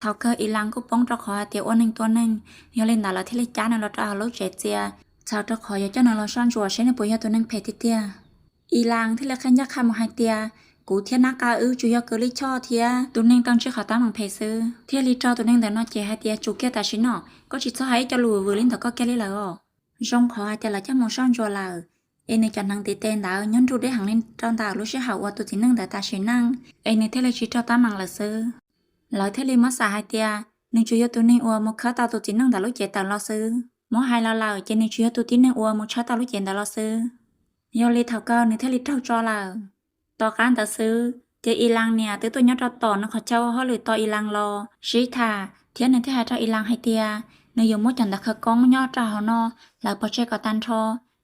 Thaum kawg Ilas kuj poob rau qhov hais tias ua neeg tua neeg, yog li ntawd lawv thiaj li cab nws los rau hauv lub tsev txias, txhawm rau qhov yuav coj nws los soj ntsuam seb nws puas yog tus neeg phem tiag tiag. Ilas thiaj li qhia ncaj qha mus hais tias, kuv thiab Nab Qa wb tsuas yog kwv lij choj thiab tus neeg tau ntsib qhov teeb meem phem xwb, thiaj li raug tus neeg ntawm no cem hais tias, tsum kiag tam sim no, koj tsis txhob hais ib co lus vwm li ntawd koj kiag li lawm os. Zoo qhov hais tias lawv coj mus soj ntsuam lawm, es nws cov hneev tiv tes ntawd nyob nrug deb heev li rau ntawm lub sij hawm uas tus txiv neej ntawd tas sim neej, es nws thiaj li tsis raug teeb meem lawm xwb. Lawv thiaj li muab xam hais tias, nws tsuas yog tus neeg uas mus khawb tau tus txiv neej ntawd lub cev tawm los xwb. Muab hais los lawm ces nws tsuas yog tus tib neeg uas mus tshawb tau lub cev ntawd los xwb. Yog li thaum kawg nws thiaj li raug tso lawm. Tom qab ntawd xwb ces Ilas niam twb tuaj nyob rau tom nws qhov chaw ua hauj lwm tos Ilas los sib tham, thiab nws thiaj hais rau Ilas hais tias, nws yuav muab cov ntawv khawv koob nyob rau hauv no hlawv pov tseg kom tag nrho,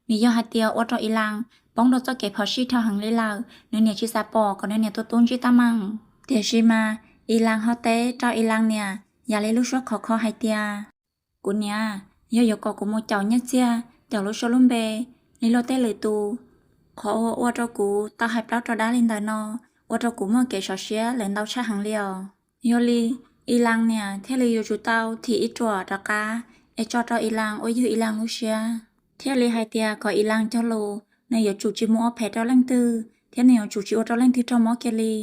vim yog hais tias ua rau Ilas poob rau txoj kev phom sij dhau heev li lawm, nws niam tsis xav pom kom nws niam tus tub ntsib teeb meem. Tiam sis mas Ilas ho teb rau Ilas niam yam li lub suab khov kho hais tias, kuv niam, yog yuav kom kuv mus caum nyiaj txiag, caum lub suab lub npe li luag tej lwm tus, qhov uas ua rau kuv tau hais plaub rau dab li ntawm no, ua rau kuv muaj kev sov siab lawm ntau tshaj heev li os. Yog li, Ilas niam thiaj li yuav tsum tau thim ib ruam rov qab, es tso rau Ilas ua yug Ilas lub siab, thiaj li hais tias kom Ilas cog lus, nws yuav tsum tsis mus ua phem rau leej twg, thiab nws yuav tsum tsis ua rau leej twg raug mob kiag li.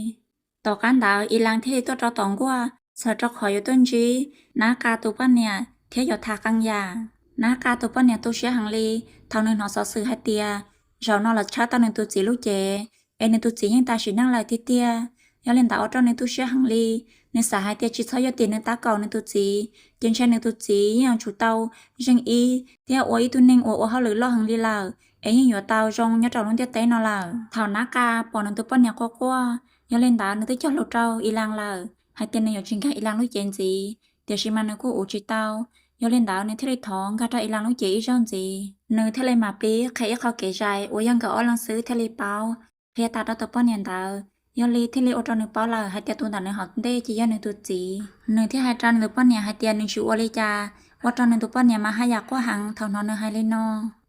Tom qab ntawd Ilas thiaj li tuaj rau tom nkuaj, txhawm rau qhov yuav tuaj ntsib Nab Qa tus poj niam thiab yuav tham qee yam. Nab Qa tus poj niam tu siab heev li thaum nws hnov xov xwm hais tias, zaum no lawv tshawb tau nws tus txiv lub cev, es nws tus txiv yeej tas sim neej lawm tiag tiag. Yog li ntawd ua rau nws tu siab heev li, nws xav hais tias tsis txhob yuav tim nws tab kaum nws tus txiv, ces ntshe nws tus txiv yeej yuav tsum tau zeeg ib thiab ua ib tug neeg uas ua hauj lwm loj heev li lawm, es yeej yuav tau zoo nyob rau lub ntiaj teb no lawm. Thaum Nab Qa pom nws tus poj niam quaj quaj, yog li ntawd nws twb cog lus rau Ilas lawm hais tias nws yuav tsis nkag Ilas lub cev ntxiv, tiam sis mas nws kuj ua tsis tau. Yog li ntawd nws thiaj li thov nkag rau Ilas lub cev ib zaug ntxiv, nws thiaj li mam pib qhia ib qho kev zais uas yog nkawd ob leeg xwb thiaj li paub, qhia tas rau tus poj niam ntawd. Yog li thiaj li ua rau nws paub lawm hais tias tus ntawm nws hauv ntej ces yog nws tus txiv. Nws thiaj hais rau nws tus poj niam hais tias nws tsis ua li cas, ua rau nws tus poj niam mas haj yam quaj heev thaum hnov nws hais li no.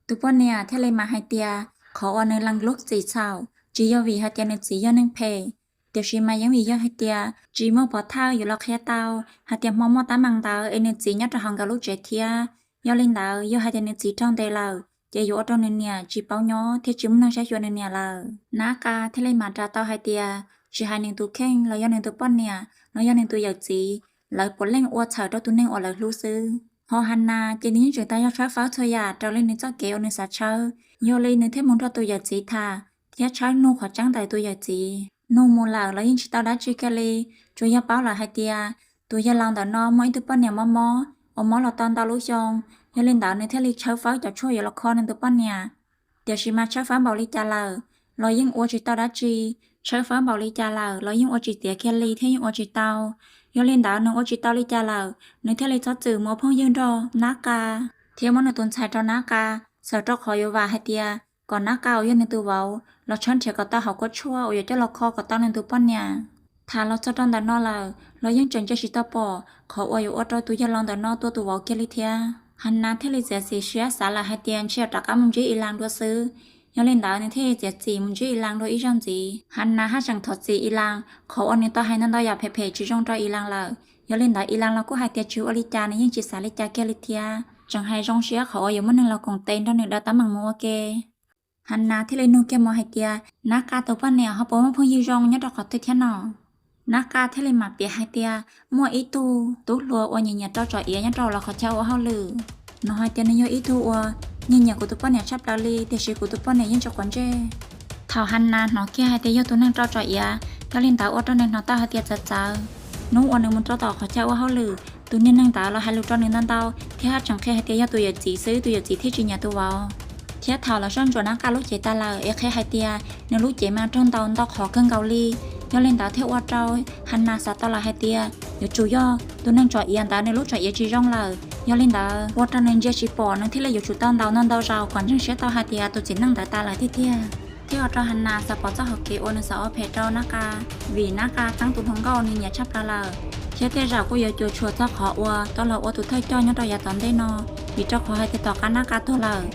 Tus poj niam thiaj li mam hais tias qhov uas nws lees lub txim txhaum tsis yog vim hais tias nws txiv yog neeg phem, tiam sis mas yeej vim yog hais tias tsis muaj pov thawj yuav los qhia tau hais tias hmo muaj teeb meem ntawd es nws txiv nyob rau hauv nkawd lub tsev thiab. Yog li ntawd yog hais tias nws txiv raug ntes lawm ces yuav ua rau nws niam tsis paub nyob thiab tsis muaj neeg saib xyuas nws niam lawm. Nab Qa thiaj li mam ras tau hais tias tsis hais nws tus kheej los yog nws tus poj niam los yog nws tus yawm txiv, lawv puav leej ua txhawm rau tus neeg uas lawv hlub xwb. Ho Has Nas ces nws yeej tseem tas yog tshawb fawb txhua yam raws li nws txoj kev uas nws xav tshawb. Yog li nws thiaj mus nrog tus yawm txiv tham thiab tshawb nug qhov tseeb ntawm tus yawm txiv. Nug mus lawm los yeej tsis tau dab tsi kiag li, tsuas yog paub lawm hais tias tus yawg laus ntawm no muaj ib tug poj niam mob mob uas mob los tau ntau lub xyoo. Yog li ntawd nws thiaj li tshawb fawb cov tshuaj yuav los kho nws tus poj niam. Tiam sis mas tshawb fawb npaum li cas lawm los yeej ua tsis tau dab tsi, tshawb fawb npaum li cas lawm los yeej ua tsis tiav kiag li thiab yeej ua tsis tau. Yog li ntawd nws ua tsis tau li cas lawm, nws thiaj li txhob txwm mus ua phooj ywg nrog Nab Qa thiab muab nws tus ntxhais rau Nab Qa, txhawm rau qhov yuav vam hais tias kom Nab Qa uas yog nws tus vauv los tshawb nrhiav kom tau hauv kua tshuaj uas yuav coj los kho kom tau nws tus poj niam. Tham los txog rau ntawm no lawm los yeej tseem ntsia tsis tau pom qhov uas yuav ua rau tus yawg laus ntawm no tua tus vauv kiag li thiab. Has Nas thiaj li txiav txim siab xav lawm hais tias ntshe yuav rov qab mus ntsib Ilas dua xwb. Yog li ntawd nws thiaj li txiav txim mus ntsib Ilas dua ib zaug ntxiv. Has Nas haj tseem thov txim Ilas qhov uas nws tau hais ntau ntau yam phem phem tsis zoo rau Ilas lawm. Yog li ntawd Ilas los kuj hais tias tsis ua li cas, nws yeej tsis xav li cas kiag li thiab, tseem hais zoo siab qhov uas yuav muaj neeg los koom tes nrog nws daws teeb meem mus ua ke. Has Nas thiaj li nug kiag mus hais tias, Nab Qa tus poj niam ho puas muaj phooj ywg zoo nyob rau qhov twg thiab no? Nab Qa thiaj li mam piav hais tias muaj ib tug tub hluas uas nyiam nyiam rau tsom iav nyob rau lawv qhov chaw ua hauj lwm. Nws hais tias nws yog ib tug uas nyiam nyiam kuv tus poj niam tshaj plaws li, tiam sis kuv tus poj niam yeej tsis quav ntsej. Thaum Has Nas hnov kiag hais tias yog tus neeg rau tsom iav, yog li ntawd ua rau nws hnov tau hais tias txawv txawv. Hnub uas nws mus rau tom qhov chaw ua hauj lwm, tus niag neeg ntawd los hais lus rau nws ntau ntau thiab haj tseem qhia hais tias yog tus yawm txiv xwb, tus yawm txiv thiaj tsis nyiam tus vauv. Thiab thaum lawv soj ntsuam Nab Qa lub cev tas lawm es qhia hais tias nws lub cev mas raug ntaus ntau qhov kawg nkaus li. Yog li ntawd thiaj ua rau Has Nas xav tau lawm hais tias yuav tsum yog tus neeg tsom iav ntawd nws lub tsom iav tsis zoo lawm. Yog li ntawd ua rau nws ntsia tsis pom, nws thiaj li yuav tsum tau ntaus ntau ntau zaus kom ntseeg siab tau hais tias tus txiv neej ntawd tas lawm tiag tiag. Thiab ua rau Has Nas xav pom txoj hauv kev uas nws xav ua phem rau Nab Qa, vim Nab Qa teeb tus hluas nkauj nws nyiam tshaj plaws lawm. Thiab tej zaum kuj yuav cuam tshuam txog qhov uas tau los ua tus thawj coj nyob rau yav tom ntej no, vim rau qhov hais tias tom qab Nab Qa tuag lawm,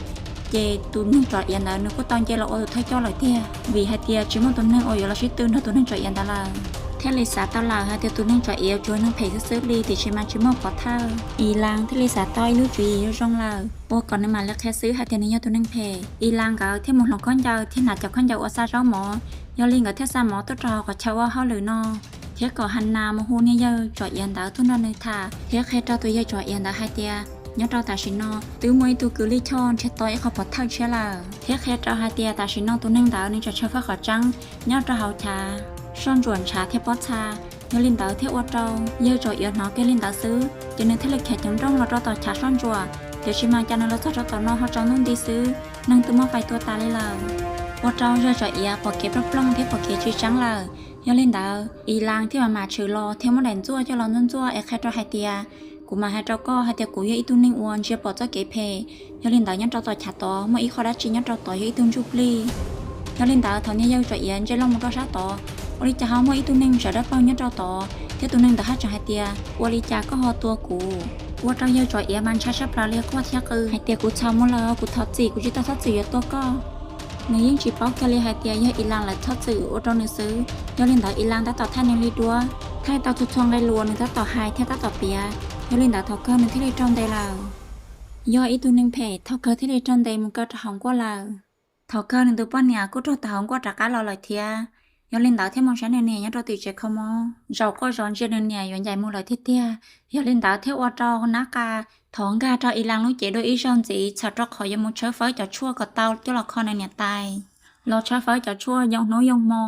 ces tus neeg tsom iav ntawd nws kuj tau nce los ua tus thawj coj lawm tiag, vim hais tias tsis muaj tus neeg uas yuav los sib tw nrog tus neeg tsom iav ntawd lawm. thiaj li xav tau lawm hais tias tus neeg tswv yim tsuas yog neeg phem xwb xwb li, tiam sis mas tsis muaj pov thawj. Ilas thiaj li xav tau ib lub tswv yim zoo zoo lawm uas kom nws mam li qhia xwb hais tias nws yog tus neeg phem. Ilas nkawd thiaj mus hloov khaub ncaws thiab hnav cov khaub ncaws ua xa zaub mov, yog li nkawd thiaj xa mov tuaj rau hauv qhov chaw ua hauj lwm no, thiab kom Hana mus hu niag yawg tswv yim ntawd tuaj nrog nws tham thiab qhia rau tus yawg tswv yim ntawd hais tias nyob rau tam sim no twb muaj ib tug kws lij choj nrhiav tau ib qho pov thawj tshiab lawm, thiab qhia rau hais tias tam sim no tus neeg ntawd nws tseem tshaw fawb qhov tseeb nyob rau hauv chav soj ntsuam ntshav thiab pob txha. Yog li ntawd thiaj ua rau yawg tswv yim hnov kiag li ntawd xwb ces nws thiaj li khiav ceev nrooj los rau tom chav soj ntsuam, tiam sis mas cas nws los txog rau tom no ho tsaus ntuj nti xwb, neeg twb muab faij tua tas li lawm. Ua rau yawg tswv yim pom kev plooj plooj thiab pom kev tsis tseeb lawm. Yog li ntawd Ilas thiaj mam mam tshwm los thiab muab daim ntxuaj coj los ntxuaj ntxuaj es qhia rau hais tias kuv mam hais rau koj hais tias kuv yog ib tug neeg uas ntsia pom txoj kev phem. Yog li ntawd nyob rau tom chav tod muaj ib qho dab tsi nyob rau tod yog ib tug ntsuj plig. Yog li ntawd thaum niag yawg tswv yim ntsia loo mus rau sab tod, ua li cas ho muaj ib tug neeg tsaws dawb paug nyob rau tod thiab tus neeg ntawd haj tseem hais tias ua li cas koj ho tua kuv. Ua rau yawg tswv yim mas ntshai tshaj plaws li quaj thiab qw hais tias kuv txhaum mus lawm, kuv thov txim, kuv tsis tau txhob txwm yuav tua koj. Nws yeej tsis paub kiag li hais tias yog Ilas lawv txhob txwm ua rau nws xwb. Yog li ntawd Ilas tab tom thaij nws li duab, thaij tau txhua txhua nqe lus uas nws tab tom hais thiab tab tom piav. Yog li ntawd thaum kawg nws thiaj li raug ntes lawm. Yog ib tug neeg phem thaum kawg thiaj li raug ntes mus kaw rau hauv nkuaj lawm. Thaum kawg nws tus poj niam kuj raug tawm hauv nkuaj rov qab los lawm thiab. Yog li ntawd thiaj mus saib nws niam nyob rau tim tsev kho mob, zaum quaj zov ntsia nws niam yuav ncaim mus lawm tiag tiag. Yog li ntawd thiaj ua rau Nab Qa thov nkag rau Ilas lub cev dua ib zaug ntxiv txhawm rau qhov yuav mus tshawb fawb cov tshuaj kom tau coj los kho nws niam tais. Los tshawb fawb cov tshuaj yoo hnub yoo hmo,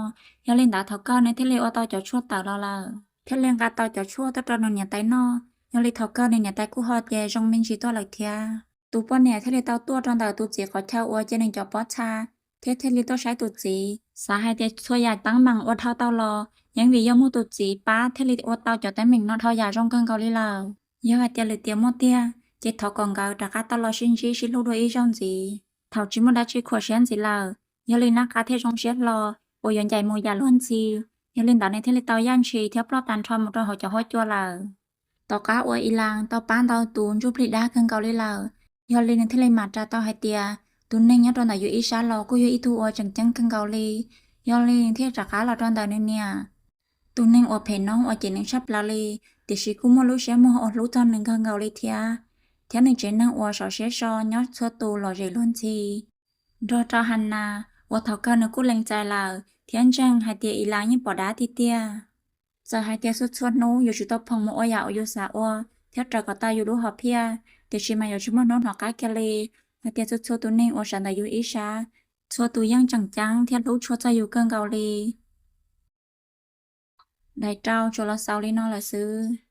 yog li ntawd thaum kawg nws thiaj li ua tau cov tshuaj tawm los lawm thiab li nqa tau cov tshuaj tuaj rau nws niam tais noj. Yog li thaum kawg nws niam tais kuj ho tias zoo me ntsis tuaj lawm thiab. Tus poj niam thiaj li tau tuaj rau ntawm tus txiv qhov chaw uas cia nws cov pob txha thiab thiaj li tuaj saib tus txiv, xav hais tias txhua yam teeb meem ua dhau tau los yeej vim yog muaj tus txiv pab thiaj li ua tau cov teeb meem no dhau yam zoo kawg nkaus li lawm. Yog hais tias lwm tiam muaj tiag ces thov kom nkawd rov qab tau los sib ntsib sib hlub dua ib zaug ntxiv. Thaum tsis muaj dab tsi khuam siab ntxiv lawm, yog li Nab Qa thiaj zoo siab hlo uas yuav ncaim mus yam luag ntxhi. Yog li ntawd nws thiaj li tau yaj ntshis thiab ploj tag nrho mus rau hauv cov huab cua lawm. Tom qab uas Ilas tau pab ntau tus ntsuj plig dab kawg nkaus li lawm, yog li nws thiaj li mam ras tau hais tias tus neeg nyob rau ntawm yus ib sab los kuj yog ib tug uas tseem ceeb kawg nkaus li. Yog li nws thiaj rov qab los rau ntawm nws niam. Tus neeg uas phem noob uas cem nws tshaj plaws li, tiam sis kuj muaj lub siab muag uas hlub txog nws kawg nkaus li thiab, thiab nws tsev neeg uas sov siab so nyob txhua tus lom zem luag ntxhi. Nrog rau Hana uas thaum kawg nws kuj lees txais lawm thiab ntseeg hais tias Ilas yeej pom dab tiag tiag. Txawm hais tias txhua txhua hnub yus tsum tau phoom mus ua yam uas yus xav ua thiab raws kom tau yus lub hom phiaj, tiam sis mas yuav tsis muaj hnub hnov qab kiag li hais tias txhua txhua tus neeg uas sawv ntawm yus ib sab, txhua tus yeej tseem ceeb thiab hlub tshua txog yus kawg nkaus li. Daim rau tsuas los xaus li no lawm xwb.